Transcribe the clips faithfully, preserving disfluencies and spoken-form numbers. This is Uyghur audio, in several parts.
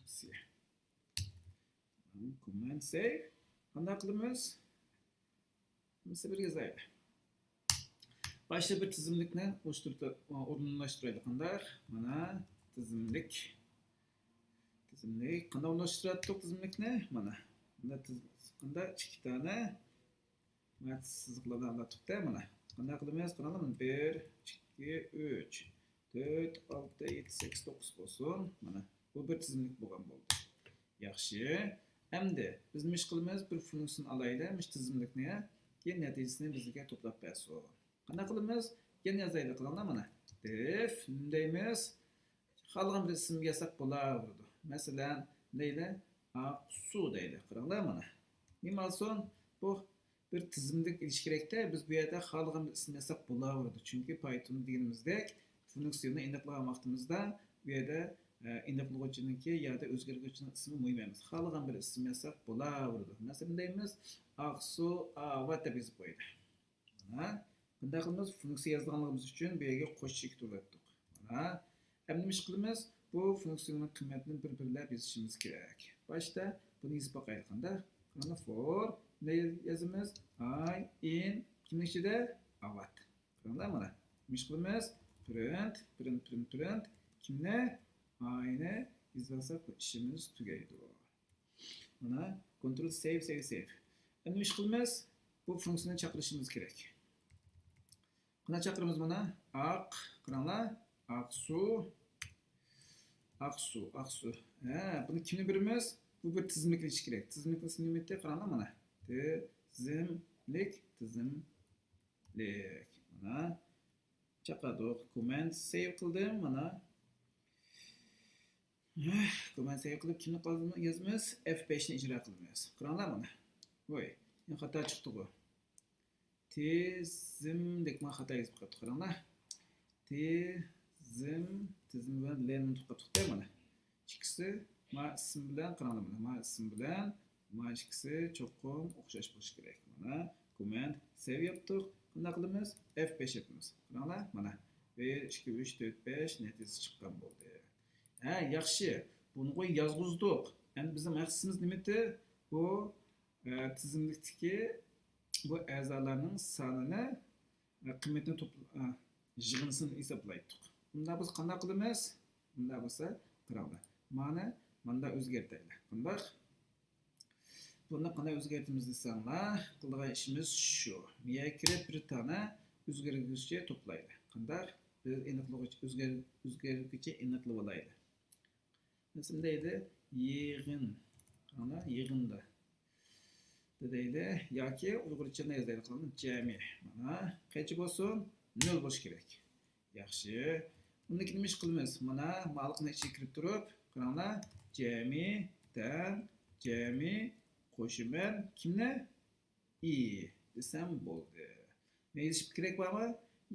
C. Command save. قانداق قىلىمىز؟ مىسال بىر يازايلى. باشتا بىر تىزىملىكنى ئولتۇرت-، ئورۇنلاشتۇرايلى. قانداق؟ مانا تىزىملىك. تىزىملىك. قانداق ئورۇنلاشتۇراتتۇق تىزىملىكنى؟ مانا. مانا تىز-، قانداق؟ ئىككى دانە مانا سىزىقلارنى ئالاتتۇق-دە، مانا. قانداق قىلىمىز؟ قاراڭلار، مانا بىر، ئىككى، ئۈچ، تۆت، ئالتە، يەتتە، سەككىز، توققۇز بولسۇن. مانا بۇ بىر تىزىملىك بولغان بولدى. ياخشى. ئەمدى بىز نېمە ئىش قىلىمىز؟ بىر فۇنكسىيىنى ئالايلى، مۇشۇ تىزىملىكنى، كېيىن نەتىجىسىنى بىزگە توپلاپ بەرسۇن. قانداق قىلىمىز؟ يەنە يازايلى، قاراڭلار، مانا. Def، نېمە دەيمىز؟ خالىغان بىر ئىسىم ياساپ بولاۋېرىدۇ. مەسىلەن، دەيلى، ئاقسۇ دەيلى. قاراڭلار، مانا. نېمە ئالسۇن؟ بۇ بىر تىزىملىك ئېلىش كېرەك-دە، بىز بۇ يەردە خالىغان بىر ئىسىم ياساپ بولاۋېرىدۇ. چۈنكى پايتون دېگىنىمىزدەك، فۇنكسىيىنى ئېنىقلىغان ۋاقتىمىزدا، بۇ يەردە، ئە، ئېنىقلىغۇچىنىڭكى يادا ئۆزگەرگۈچىنىڭ ئىسمى مۇھىم ئەمەس. خالىغان بىر ئىسىم ياساپ بولاۋېرىدۇ. مەسىلەن، دەيمىز، ئاقسۇ ئاۋات دەپ يېزىپ قويدى. ھە؟ قانداق قىلىمىز؟ فۇنكسىيە يازىدىغانلىقىمىز ئۈچۈن بۇ يەرگە قوشۇچ ئېكىتىۋەتتۇق. مانا. ئەمدى نېمە ئىش قىلىمىز؟ بۇ فۇنكسىيىنىڭ قىممىتىنى بىر-بىرلەپ يېزىشىمىز كېرەك. باشتا بۇنى يېزىپ باقايلى قانداق. مانا for، نېمە يازىمىز؟ I in، كىمنىڭ ئىچىدە؟ ئاۋات. قاراڭلار مانا. نېمە ئىش قىلىمىز؟ Print، print، print، print. كىمنى؟ I نى يېزىۋالساق، بۇ ئىشىمىز تۈگەيدۇ. مانا، control save، save، save. ئەمدى نېمە ئىش قىلىمىز؟ بۇ فۇنكسىيىنى چاقىرىشىمىز كېرەك. قانداق چاقىرىمىز مانا؟ ئاق، قاراڭلار، ئاقسۇ، ئاقسۇ، ئاقسۇ. ھە، بۇنى كىمنى بېرىمىز؟ بۇ بىر تىزىملىكنى ئېلىش كېرەك. تىزىملىكنىڭ ئىسمى نېمە ئىدى؟ قاراڭلار مانا. تىزىملىك، تىزىملىك. مانا. چاقىردۇق. Command save قىلدىم، مانا. Command save قىلىپ، كىمنى قالدۇرما-، يازىمىز؟ F بەشنى ئىجرا قىلىمىز. قاراڭلار مانا. ۋوي، يەنە خاتا چىقتىغۇ. تىزىملىك، مانا خاتا يېزىپ قويۇپتۇ، قاراڭلار. تىزىم، تىزىم بىلەن لەن ئۇنتۇپ قاپتۇق-دە مانا. ئىككىسى ما ئىسىم بىلەن، قاراڭلار مانا، ما ئىسىم بىلەن ما ئىككىسى چوقۇم ئوخشاش بولۇشى كېرەك. مانا، command save ياپتۇق. قانداق قىلىمىز؟ F بەش ياپىمىز. قاراڭلار، مانا. بىر، ئىككى، ئۈچ، تۆت، بەش نەتىجىسى چىققان بولدى. ھە، ياخشى. بۇنىغۇ يازغۇزدۇق. ئەمدى بىزنىڭ مەقسىتىمىز نېمىدى؟ بۇ، ئە، تىزىملىكتىكى بۇ ئەزالارنىڭ سانىنى، ئە، قىممىتىنى توپلا-، ئە، يىغىندىسىنى ھېسابلايتتۇق. ئۇنداق بولسا قانداق قىلىمىز؟ ئۇنداق بولسا قاراڭلار. مانا، مانداق ئۆزگەرتەيلى. قانداق؟ بۇنى قانداق ئۆزگەرتىمىز دېسەڭلار، قىلىدىغان ئىشىمىز شۇ. بۇ يەرگە كىرىپ بىر دانە ئۆزگەرگۈچى توپلايلى. قانداق؟ بىز ئېنىقلىغۇچ-، ئۆزگەر-، ئۆزگەرگۈچى ئېنىقلىۋالايلى. مەسىلەن دەيدۇ، يىغىن. قاراڭلار، يىغىندا. دەيدۇ، ياكى ئۇيغۇرچە يازايلى قاراڭلار، جەمئىي. مانا، قانچە بولسۇن؟ نۆل بولۇشى كېرەك. ياخشى. ئۇندىن كېيىن نېمە ئىش قىلىمىز؟ مانا، مۇئەللىقنىڭ ئىچىگە كىرىپ تۇرۇپ، قاراڭلار، جەمئىي، تەڭ، جەمئىي، قوشىمەن، كىمنى؟ ئى دېسەم بولدى. مەن يېزىشىم كېرەك بارمۇ؟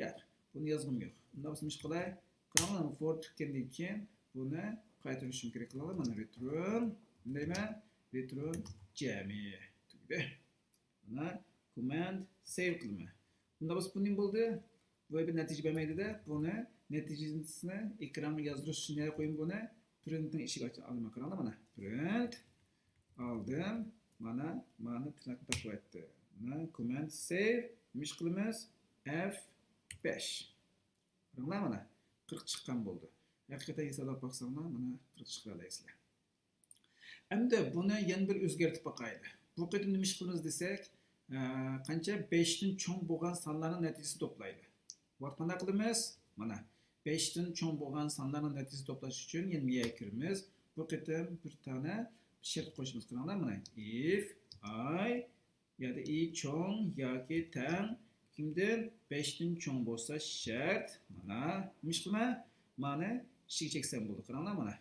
ياق. بۇنى يازغۇم يوق. ئۇنداق بولسا نېمە ئىش قىلاي؟ قاراڭلار، for تۈگىگەندىن كېيىن بۇنى قايتۇرۇشۇم كېرەك. قاراڭلار، مانا return. نېمە دەيمەن؟ Return جەمئىي. تۈگىدى. مانا، command save قىلىمەن. ئۇنداق بولسا بۇ نېمە بولدى؟ بۇ بىر نەتىجە بەرمەيدۇ-دە، بۇنى نەتىجىسىنى ئېكرانغا يازدۇرۇش ئۈچۈن نەگە قويىمەن بۇنى؟ Printنىڭ ئىشىكى ئاچىمەن، قاراڭلار مانا. Print ئالدىم، مانا، مانا تىرناقنى تاپىۋەتتى. مانا command save، نېمە ئىش قىلىمىز؟ F بەش. قاراڭلار مانا، قىرىق چىققان بولدى. ھەقىقەتەن ھېسابلاپ باقساڭلار، مانا قىرىق چىقىرالايسىلەر. ئەمدى بۇنى يەنە بىر ئۆزگەرتىپ باقايلى. بۇ قېتىم نېمە ئىش قىلىمىز دېسەك، ئە، قانچە؟ بەشتىن چوڭ بولغان سانلارنىڭ نەتىجىسىنى توپلايلى. ۋاقىت قانداق قىلىمىز؟ مانا، بەشتىن چوڭ بولغان سانلارنىڭ نەتىجىسىنى توپلاش ئۈچۈن يەنە مۇ يەرگە كىرىمىز. بۇ قېتىم بىر دانە شەرت قوشىمىز. قاراڭلار، مانا، if i يادا ئى چوڭ ياكى تەڭ كىمدىن؟ بەشتىن چوڭ بولسا شەرت. مانا، نېمە ئىش قىلىمەن؟ مانى ئىچىگە چەكسەم بولدى. قاراڭلار، مانا.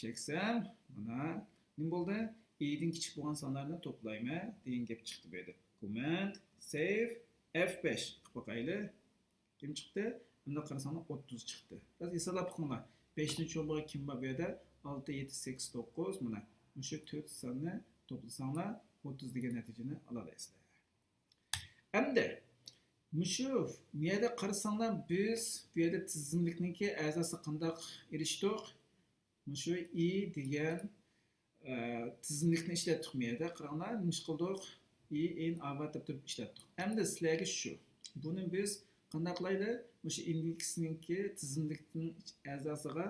چەكسەم، مانا، نېمە بولدى؟ ئىدىن كىچىك بولغان سانلارنى توپلايمەن دېگەن گەپ چىقتى بۇ يەردە. Command save F بەش قىلىپ باقايلى. كىم چىقتى؟ مۇنداق قارىساڭلار، ئوتتۇز چىقتى. بىراز ھېسابلاپ بېقىڭلار. بەشتىن چوڭ بولغان كىم بار بۇ يەردە؟ ئالتە، يەتتە، سەككىز، توققۇز. مانا، مۇشۇ تۆت ساننى توپلىساڭلار، ئوتتۇز دېگەن نەتىجىنى ئالالايسىلەر. ئەمدى مۇشۇ، بۇ يەردە قارىساڭلار، بىز بۇ يەردە تىزىملىكنىڭكى ئەزاسىغا قانداق ئېرىشتۇق؟ مۇشۇ ئى دېگەن ئە، تىزىملىكنى ئىشلەتتۇق بۇ يەردە. قاراڭلار، نېمە ئىش قىلدۇق؟ ئى، ئىن، ئاۋا دەپ تۇرۇپ ئىشلەتتۇق. ئەمدى سىلەرگە شۇ. بۇنى بىز قانداق قىلايلى؟ مۇشۇ ئىندېكسنىڭكى تىزىملىكنىڭ ئەزاسىغا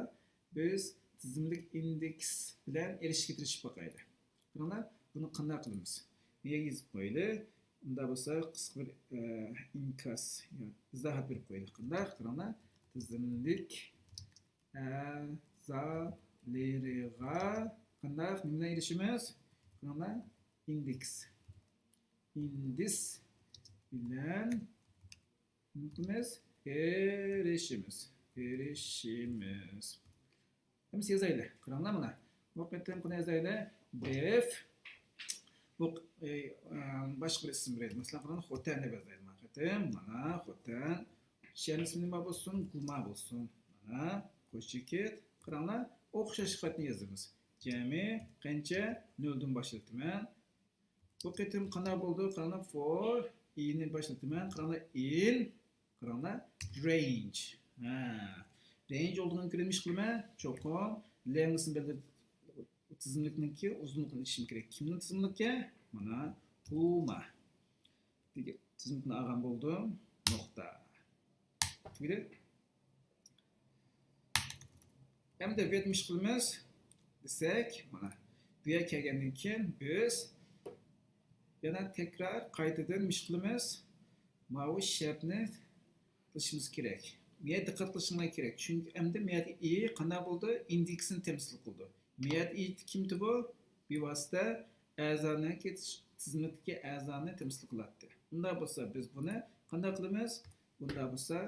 بىز تىزىملىك ئىندېكس بىلەن ئېلىشىشكە تىرىشىپ باقايلى. قاراڭلار، بۇنى قانداق قىلىمىز؟ بۇ يەرگە يېزىپ قويايلى. ئۇنداق بولسا قىسقا بىر، ئە، ئىنكاس، يا ئىزاھات بېرىپ قويايلى. قانداق؟ قاراڭلار، تىزىملىك ئەزالىرىغا قانداق، نېمە بىلەن ئېلىشىمىز؟ قاراڭلار، ئىندېكس. ئىندېكس بىلەن نېمە قىلىمىز؟ ئېلىشىمىز. ئېلىشىمىز. ئەمسە يازايلى. قاراڭلار مانا. بۇ قېتىمقىنى يازايلى. دېف. بۇ، ئى، ئە، باشقا بىر ئىسىم بېرەيلى. مەسىلەن، قاراڭلار، خوتەن دەپ يازايلى. مانا قېتىم، مانا خوتەن. شەھەرنىڭ ئىسمى نېمە بولسۇن؟ گۇما بولسۇن. مانا، قوش چېكىت. قاراڭلار، ئوخشاش خەتنى يازىمىز. جەمئىي قانچە؟ نۆلدىن باشلىتىمەن. بۇ قېتىم قانداق بولدى؟ قاراڭلار، فور، ئىنى باشلىتىمەن. قاراڭلار، ئىن. قاراڭلار، رەينج. ھە. رەينج بولىدىغان كۆرۈنۈش قىلىمەن. چوقۇم لەڭگىسىنى بىلدۈرۈپ، تىزىملىكنىڭكى ئۇزۇنلۇقىنى ئېلىشىم كېرەك. كىمنىڭ تىزىملىكى؟ مانا، گۇما. دېگەن تىزىملىكنى ئالغان بولدۇم. نۇقتا. تۈگىدى. ئەمدى بۇ يەردە نېمە ئىش قىلىمىز دېسەك، مانا، بۇ يەرگە كەلگەندىن كېيىن بىز يەنە تەكرار قايتىدىن نېمە ئىش قىلىمىز؟ ماۋۇ شەرتنى قىلىشىمىز كېرەك. بۇ يەردە دىققەت قىلىشىڭلار كېرەك. چۈنكى ئەمدى بۇ يەردە ئى قانداق بولدى؟ ئىندېكسنى تەمسىل قىلدى. بۇ يەردە ئى كىمدى بۇ؟ بىۋاسىتە ئەزانىڭكى تىزىملىكتىكى ئەزانى تەمسىل قىلاتتى. ئۇنداق بولسا بىز بۇنى قانداق قىلىمىز؟ ئۇنداق بولسا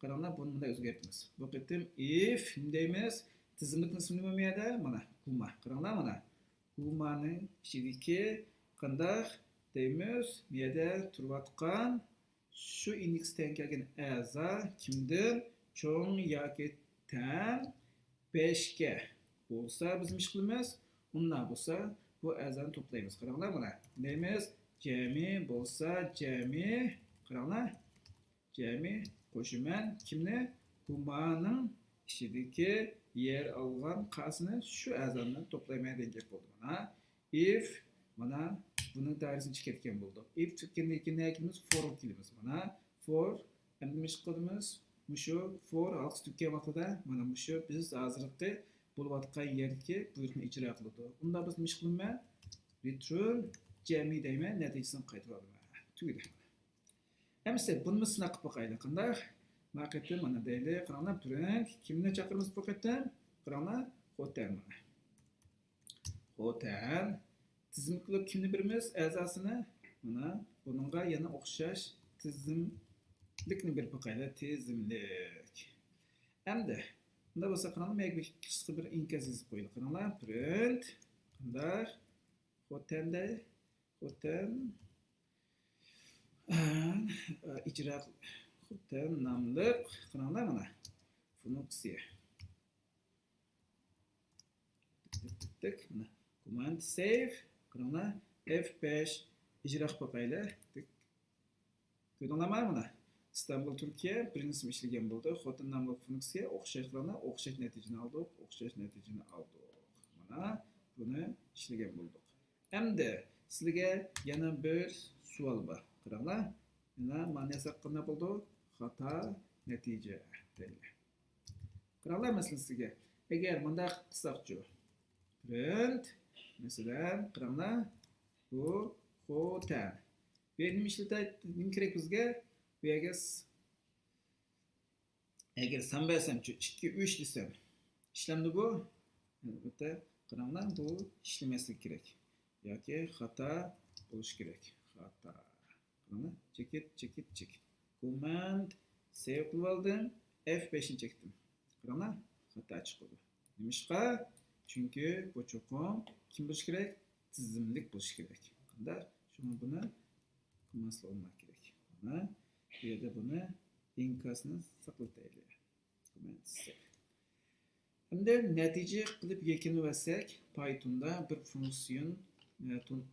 قاراڭلار، بۇنى مۇنداق ئۆزگەرتىمىز. بۇ قېتىم ئىف نېمە دەيمىز؟ تىزىملىكنىڭ ئىسمى نېمە بۇ يەردە؟ مانا، گۇما. قاراڭلار مانا. گۇمانىڭ ئىچىدىكى قانداق دەيمىز؟ بۇ يەردە تۇرۇۋاتقان شۇ ئىندېكس تەڭ كەلگەن ئەزا كىمدىن؟ چوڭ ياكى تەڭ بەشكە بولسا بىز نېمە ئىش قىلىمىز؟ ئۇنداق بولسا بۇ ئەزانى توپلايمىز. قاراڭلار مانا. دەيمىز، جەمئىي بولسا جەمئىي. قاراڭلار. جەمئىي قوشىمەن. كىمنى؟ گۇمانىڭ ئىچىدىكى يەر ئالغان قاسىنى شۇ ئەزانى توپلايمەن دېگەن گەپ بولدى. مانا. ئىف، مانا، بۇنىڭ دائىرىسىنى چىقىرىپ كەتكەن بولدۇق. ئىف تۈگىگەندىن كېيىن نەگە كېلىمىز؟ فورغا كېلىمىز. مانا، فور. ئەمدى نېمە ئىش قىلىمىز؟ مۇشۇ فور ھالقىسى تۈگىگەن ۋاقتىدا، مانا مۇشۇ بىز ھازىرقى بولۇۋاتقان يەردىكى بۇيرۇقنى ئىجرا قىلىدۇ. ئۇنداق بولسا نېمە ئىش قىلىمەن؟ رېتۇرن جەمئىي دەيمەن، نەتىجىسىنى قايتۇرۇۋالىمەن. تۈگىدى. ئەمىسە بۇنىمۇ سىناق قىلىپ باقايلى. قانداق؟ ما قېتىم مانا دەيلى. قاراڭلار، پرىنت. كىمنى چاقىرىمىز بۇ قېتىم؟ قاراڭلار، خوتەن مانا. خوتەن. تىزىملىك بولۇپ كىمنى بېرىمىز؟ ئەزاسىنى. مانا بۇنىڭغا يەنە ئوخشاش تىزىملىكنى بېرىپ باقايلى. تىزىملىك. ئەمدى، ئۇنداق بولسا قاراڭلار، مەن بىر قىسقا بىر ئىنكاس يېزىپ قويايلى. قاراڭلار، پرىنت. قانداق؟ خوتەندە، خوتەن، ئىجرا، خوتەن ناملىق، قاراڭلار مانا، فۇنكسىيە. تىك، تىك، تىك، مانا، كوماند سېيف، قاراڭلار، ئېف بەش، ئىجرا قىلىپ باقايلى. تىك. كۆردۈڭلارمۇ مانا؟ ئىستانبۇل، تۈركىيە، بىرىنچى ئىسىم ئىشلىگەن بولدى. خوتەن ناملىق فۇنكسىيە ئوخشاش قىلىڭلار، ئوخشاش نەتىجىنى ئالدۇق، ئوخشاش نەتىجىنى ئالدۇق. مانا بۇنى ئىشلىگەن بولدۇق. ئەمدى سىلىگە يەنە بىر سوئال بار. قاراڭلار، يەنە مانا ياساق قانداق بولدى؟ خاتا نەتىجە دەيلى. قاراڭلار مەسىلىسىگە. ئەگەر مۇنداق قىلساقچۇ؟ پرىنت، مەسىلەن، قاراڭلار، بۇ خوتەن. بۇ يەردە نېمە ئىشلىتە-، نېمە كېرەك بىزگە؟ بۇ يەرگە س-، ئەگەر سان بەرسەمچۇ، ئىككى، ئۈچ دېسەم، ئىشلەمدۇ بۇ؟ ئەلۋەتتە، قاراڭلار، بۇ ئىشلىمەسلىكى كېرەك. ياكى خاتا بولۇشى كېرەك. خاتا. قاراڭلار، چېكىت، چېكىت، چېكىت. كوماند سېيف قىلىۋالدىم. ئېف بەشنى چەكتىم. قاراڭلار، خاتا چىقىدۇ. نېمىشقا؟ چۈنكى بۇ چوقۇم كىم بولۇشى كېرەك؟ تىزىملىك بولۇشى كېرەك. قانداق؟ شۇڭا بۇنى قىلماسلىقىمىز كېرەك. مانا بۇ يەردە بۇنى ئىنكاسنى ساقلىتايلى. كوماند سېيف. ئەمدى نەتىجە قىلىپ يەكۈنلىۋەتسەك، پايتوندا بىر فۇنكسىيىنى، ئە، تون-،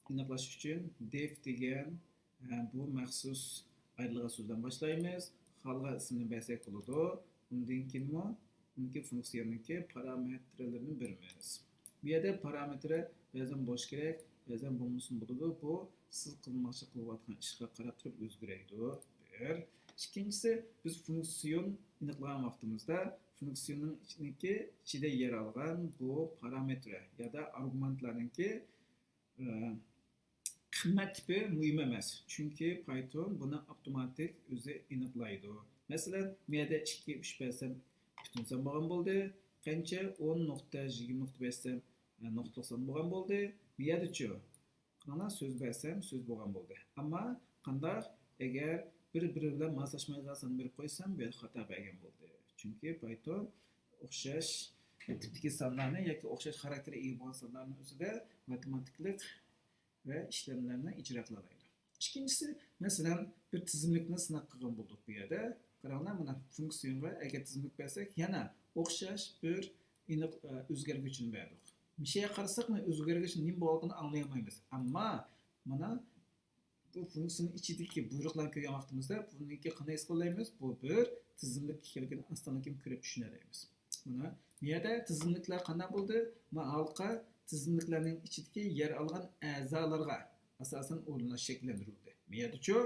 ئېنىقلاش ئۈچۈن دېف دېگەن، ئە، بۇ مەخسۇس ئايرىلغان سۆزدىن باشلايمىز. خالىغان ئىسىمنى بەرسەك بولىدۇ. ئۇندىن كېيىنمۇ بۇنىڭكى فۇنكسىيەنىڭكى پارامېتىرلىرىنى بېرىمىز. بۇ يەردە پارامېتىر بەزەن بولۇشى كېرەك، بەزەن بولمىسىمۇ بولىدۇ. بۇ سىز قىلماقچى قىلىۋاتقان ئىشقا قاراپ تۇرۇپ ئۆزگىرەيدۇ. بىر. ئىككىنچىسى، بىز فۇنكسىيون ئېنىقلىغان ۋاقتىمىزدا فۇنكسىيوننىڭ ئىچىدىكى، ئىچىدە يەر ئالغان بۇ پارامېتىر يادا ئارگۇمېنتلارنىڭكى، ئە، قىممەت تىپى مۇھىم ئەمەس، چۈنكى پايتون بۇنى ئاپتوماتىك ئۆزى ئېنىقلايدۇ. مەسىلەن، بۇ يەردە ئىككى، ئۈچ بەرسەم، پۈتۈن سان بولغان بولدى. قانچە، ئون نۇقتا يىگىرمە نۇقتا بەرسەم، نۇقتىلىق سان بولغان بولدى. بۇ يەردىچۇ؟ قاراڭلار، سۆز بەرسەم، سۆز بولغان بولدى. ئەمما قانداق، ئەگەر بىر-بىرى بىلەن ماسلاشمايدىغان سان بېرىپ قويسام، بۇ يەردە خاتا بەرگەن بولدى. چۈنكى پايتون ئوخشاش تىپتىكى سانلارنى ياكى ئوخشاش خاراكتېرگە ئىگە بولغان سانلارنىڭ ئۆزىدە ماتېماتىكىلىق ۋە ئىشلەملەرنى ئىجرا قىلالايدۇ. ئىككىنچىسى، مەسىلەن، بىر تىزىملىكنى سىناق قىلغان بولدۇق بۇ يەردە. قاراڭلار، مانا فۇنكسىيونغا ئەگەر تىزىملىك بەرسەك، يەنە ئوخشاش بىر ئېنىق، ئە، ئۆزگەرگۈچنى بەردۇق. مۇشۇ يەرگە قارىساق، مانا ئۆزگەرگۈچ نېمە بولغانلىقىنى ئاڭلىيالمايمىز. ئەمما مانا بۇ فۇنكسىيىنىڭ ئىچىدىكى بۇيرۇقلارنى كۆرگەن ۋاقتىمىزدا بۇنىڭكى قانداق ھېس قىلالايمىز؟ بۇ بىر تىزىملىك ئىكەنلىكىنى ئاستىنلىكىن كۆرۈپ چۈشىنەلەيمىز. مانا بۇ يەردە تىزىملىكلەر قانداق بولدى؟ مانا ھالقا تىزىملىكلەرنىڭ ئىچىدىكى يەر ئالغان ئەزالارغا ئاساسەن ئورۇنلاش شەكىللەندۈرۈلدى. بۇ يەردىچۇ؟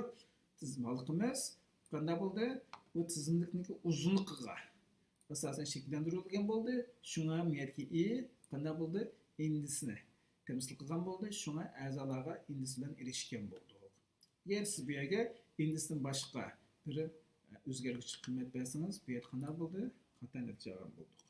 تىزىم ھالقىمىز قانداق بولدى؟ بۇ تىزىملىكنىڭكى ئۇزۇنلۇقىغا ئاساسەن شەكىللەندۈرۈلگەن بولدى. شۇڭا بۇ يەردىكى ئى قانداق بولدى؟ ئىندېكسنى تەمسىل قىلغان بولدى. شۇڭا ئەزالارغا ئىندېكس بىلەن ئېرىشكەن بولدۇق. ئەگەر سىز بۇ يەرگە ئىندېكستىن باشقا بىر، ئە، ئۆزگەرگۈچ قىممەت بەرسىڭىز، بۇ يەردە قانداق بولدى؟ خاتا نەتىجە ئالغان بولدۇق.